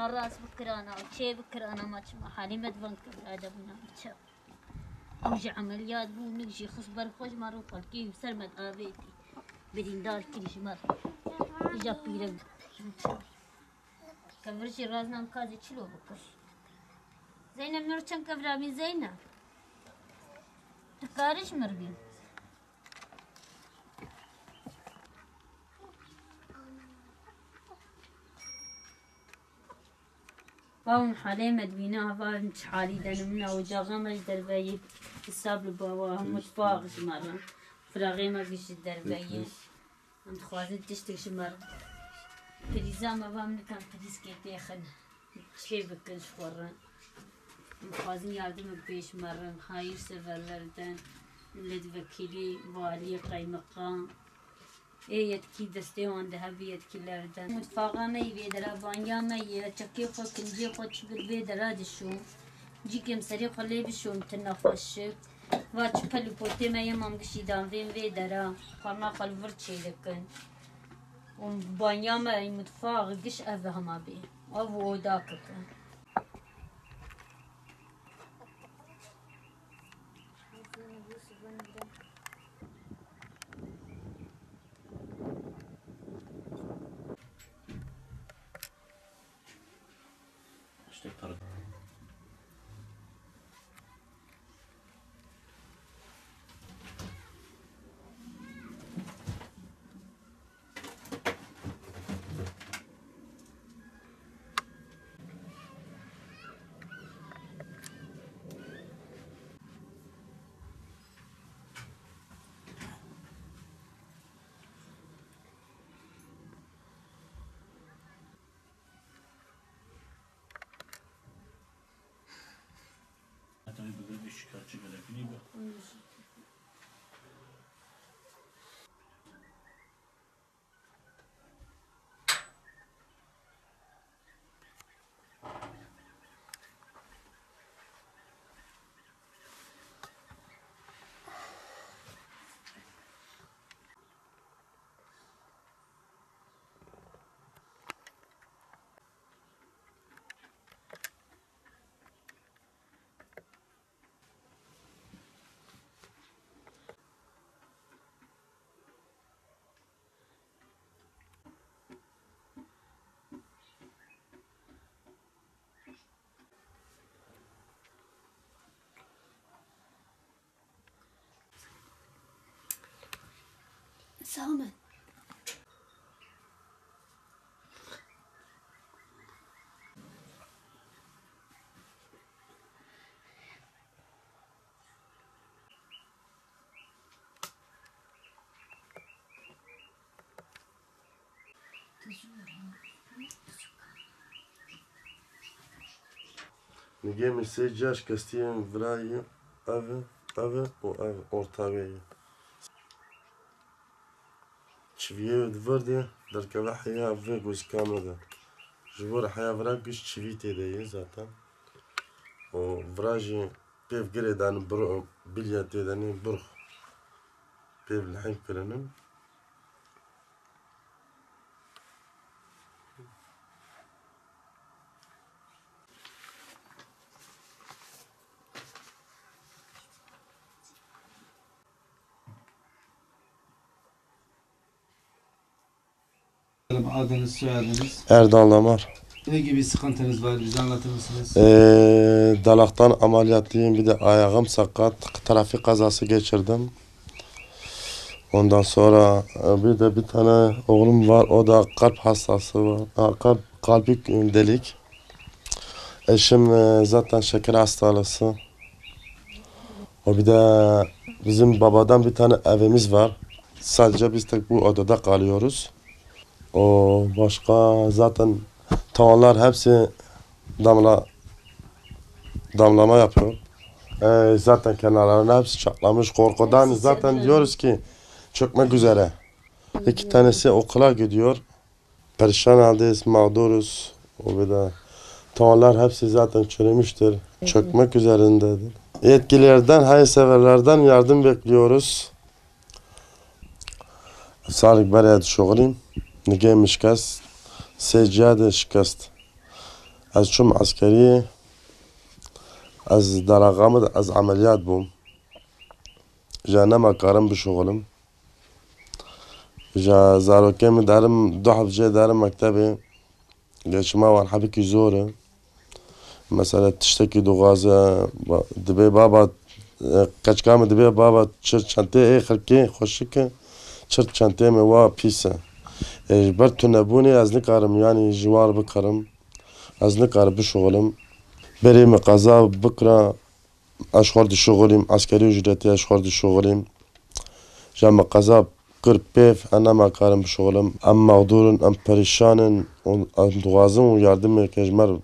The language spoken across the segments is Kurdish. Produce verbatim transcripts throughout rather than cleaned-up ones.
Rast bikirana, çê bikirana, ma çima halî me divan kevra de bûna, çi? Ew jî emeliyat bû, nik jî xist ber xwe ji me re, xelkê ser me avêtî. Birîndar kirî ji me re. Îja pîrek. Kevir jî rast nam kazê çilo bikir. Zeynep, nor çend kevra bî Zeynep? Tu karî ji mir bî. Bawon halê me dibîne, hava em çi halî de ne, min ocaxa me ji derve yî, hesab li bawa, mutfax ji me re, firaxê me giş ji derve yî. Em dixwazin tiştek ji me re. Prîza me va min nikan prîzkê têxin. Çê bikin ji xwe re. Em dixwazin yardimek bê ji me re. Hayîrseverlerden, milletvekîlî, valî, qeymeqam. Ê yetkî destê wan de hebî yetkîlerden. Mutfaqa me yî vê dera, banya me yê, çekê xwe, kincê xwe çi bir vê dera dişûn. Cîkêm serê xwe lê bişûn tine xweşik. Va çi pel û potê me yê mam gişî dan vên vê dera. Xwarna xwe li vir çêdikin. Û banya me, mutfax, giş ev hema bê. Ev û oda kike. Tabii, bugün bir şikayetçi gerekli bu. Samet. Nigê min sê ciya şikestiyên vira yê, ev e, ev e û ev orta wê ye. Çiviyê wê di vir de derkeve heya vê gozika me de. Ji bo re heya vira giş çivî tê de ye zaten. Û vira jî pêv girê danin, bir-, bilya tê de nê, burx pêv lihêv kirinin. Adınız, soyadınız? Erdal Damar. Ne gibi sıkıntınız var, bize anlatır mısınız? Ee, dalaktan ameliyatlıyım, bir de ayağım sakat, trafik kazası geçirdim. Ondan sonra, e, bir de bir tane oğlum var, o da kalp hastası var. Ha, kalp, kalbi delik. Eşim, e, zaten şeker hastası. O bir de bizim babadan bir tane evimiz var. Sadece biz tek bu odada kalıyoruz. O başka zaten tavanlar hepsi damla, damlama yapıyor. E, zaten kenarlarında hepsi çatlamış. Korkudan zaten diyoruz ki çökmek üzere. İki tanesi okula gidiyor. Perişan haldeyiz, mağduruz. O bir de tavanlar hepsi zaten çürümüştür. Çökmek üzerindedir. Yetkililerden, hayırseverlerden yardım bekliyoruz. Salik berê dişoxilîm, nigê min şikest, sê ciya de şikest. Ez çûm eskeriyê, ez dalaxa min, ez emeliyat bûm. Ji nema karim bişuxilim. Ji zarokê min derim, du heb jê derim mektebê. Geçima wan hebikî zor e. Mesela tiştekî dixwaze, ba-, dibê baba, e, keçika min dibê baba çir çentê ê xirkê xweşik e, çir çentê min wa pîs e. E, ji ber tunebûnê ez nikarim, yanî ji wan re bikarim. Ez nikarim bişuxilim. Berê min qeza bikira, ez ji xwe dişuxilîm, eskerî ucretê ez ji xwe dişuxilîm. Ja min qeza kir pêv, ez nema karim bişuxilim. Em mexdûr in, em perîşan in û em dixwazin û yardimeke ji me re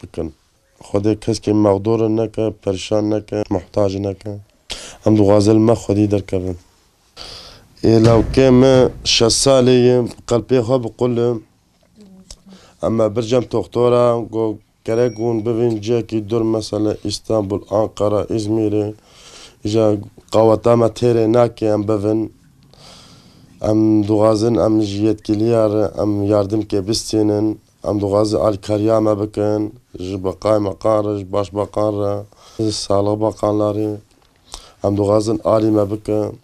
bikin. Xwedê keskê mexdûr neke, perîşan neke, muhtac neke. Em dixwazin li me xwedî derkevin. Ê lawkê me şeş salê ye, qelpê xwe bi qul e. Em me bir cem toxtora, got, gerek hûn bivin cihekî dûr, mesela Îstanbul, Ankara, Îzmîrê. Îja qaweta me têrê nake em bivin. Em dixwazin em ji yetkiliya re em yardimkê bistînin. Em dixwazin alîkariya me bikin, ji beqay meqan re, ji başbakan re, ji sağlık bakanları. Em dixwazin alî me bikin.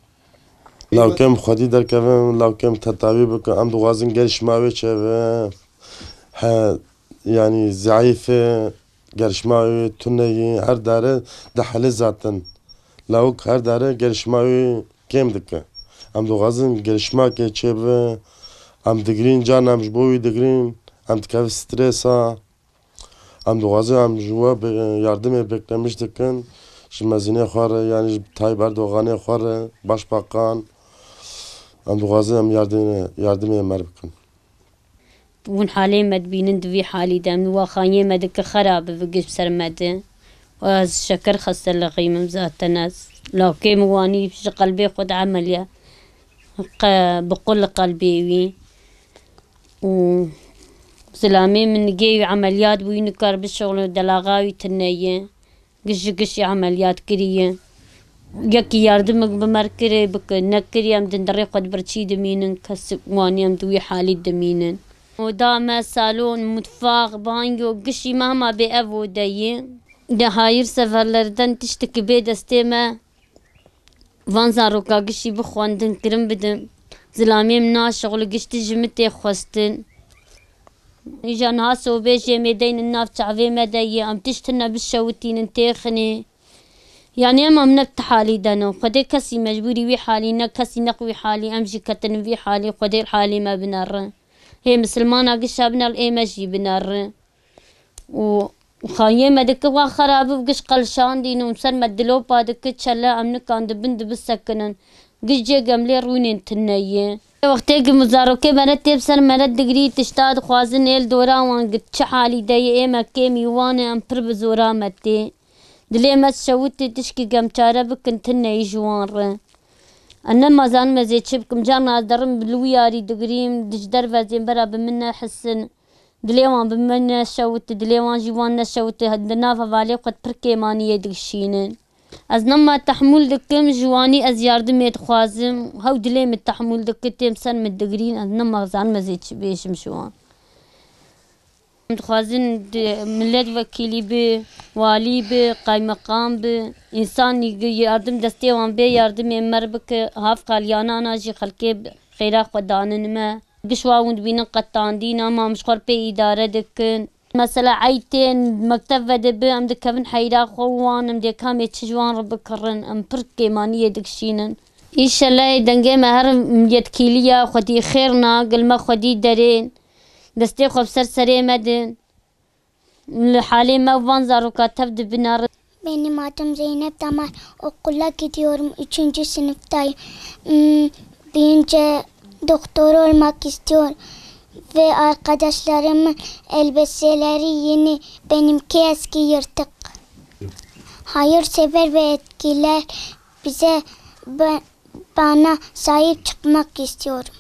Lawkê min xwedî derkevin, lawkê min tetawî bikin. Em dixwazin gerişma wê çêbe. He, yanî zeîf e, gerişma wê tune ye, her dare dihelê zaten. Lawik her dare gerişma wê kêm dike. Em dixwazin gerişmakê çêbibe. Em digirîn, carna em ji bo wî digirîn. Em dikevin stresa. Em dixwazin em ji we be-, yardimê beklemiş dikin. Ji mezinê xwe re, yanî ji Tayyip Erdoganê xwe re, başbakan. Em dixwazin em yardimê, yardimê me bikin. Hûn halê me dibînin, di vî halî de em, niha xaniyê me dike xerab bi giş ser me de. Ez şeker xestelixî min zaten ez. Lawkê min wanî ji qelbê xwe de emeliya. Qe-, bi qul qelbê wî. Û zilamê min nigê wî emeliyat bû, wî nikar bişuxile, delaxa wî tune ye. Giş ji gişî emeliyat kiriye. Yekî yardimik bi me re kirê bike, nekirî em di ndirê xwe di birçî dimînin, kes wanî em di wî halî dimînin. Oda me, salon, mutfax, banyo, gişî me hema bê ev ode ye. De hayır severlerden tiştekî bê destê me. Van zaroka gişî bixwendin, kirin bidin. Zilamê min naşixule, giştî ji min tê xwestin. Îja niha sobê jê mêdeynin nav çavê me de yê, em tişt hine bişewitînin têxinê. Yanî em, em ne ti halî de ne. Xwedê kesî mecbûrî wî halî ne, kesî nex wî halî, em jî ketin vî halî, Xwedê halê me binere. Hê misilmana gişa binere, ê me jî binere. Û xaniyê me dike wa xerab û giş qelşandîn û ser me dilopa dike çele, em nikan dibin dibisekinin. Giş cê gemlê rûnên tune ye. Wextê ku zarokê me re tê bi ser me re digirî, tişta dixwazin ê li dora wan gi çi halî de ye, ê me kêmî wan e, em pir bi zora me tê. Dilê me şewitê tişkî gemçare bikin tune ye ji wan re. Ez nema zanim ez ê çi bikim, carna ez derim li wî yarî digirîm, di ji derve zên bera bi min nehisin. Dilê wan bi min neşewite, dilê wan jî wan neşewite, di nav hevalê xwe pir kêmaniyê dikişînin. Ez nema tehmûl dikim, ji wanî ez yardimê dixwazim, hew dilê min tehmûl dike, têm ser min digirîn, ez nema zanim ez ê çi bêjim ji wan. Em dixwazin di-, milet wekîlî bi, walî bi, qaymeqam bi, însanî gi yardim destê wan bê, yardimê me re bike, hav qalyanana jî xelkê bi xêra xwe danin me. Giş wa hûn dibînin qetandîn, ama em ji xwe re pê îdare dikin. Mesela ey tên mekteb vedibi, em dikevin heyra xwe û wan, em dê kamê çi ji wan re bikirin, em pir kêmaniyê dikişînin. Îşellah ê dengê me her yetkîliya xwedî xêr na, gil me xwedî derên, destê xwe bi ser serê me din. Li halê me û van zaroka tev dibine re. Benim adım Zeynep Damar. Okula gidiyorum. Üçüncü sınıftayım. Hmm, büyünce doktor olmak istiyorum. Ve arkadaşlarımın elbiseleri yeni, benimki eski, yırtık. Hayırsever ve etkiler bize, ba-, bana sahip çıkmak istiyorum.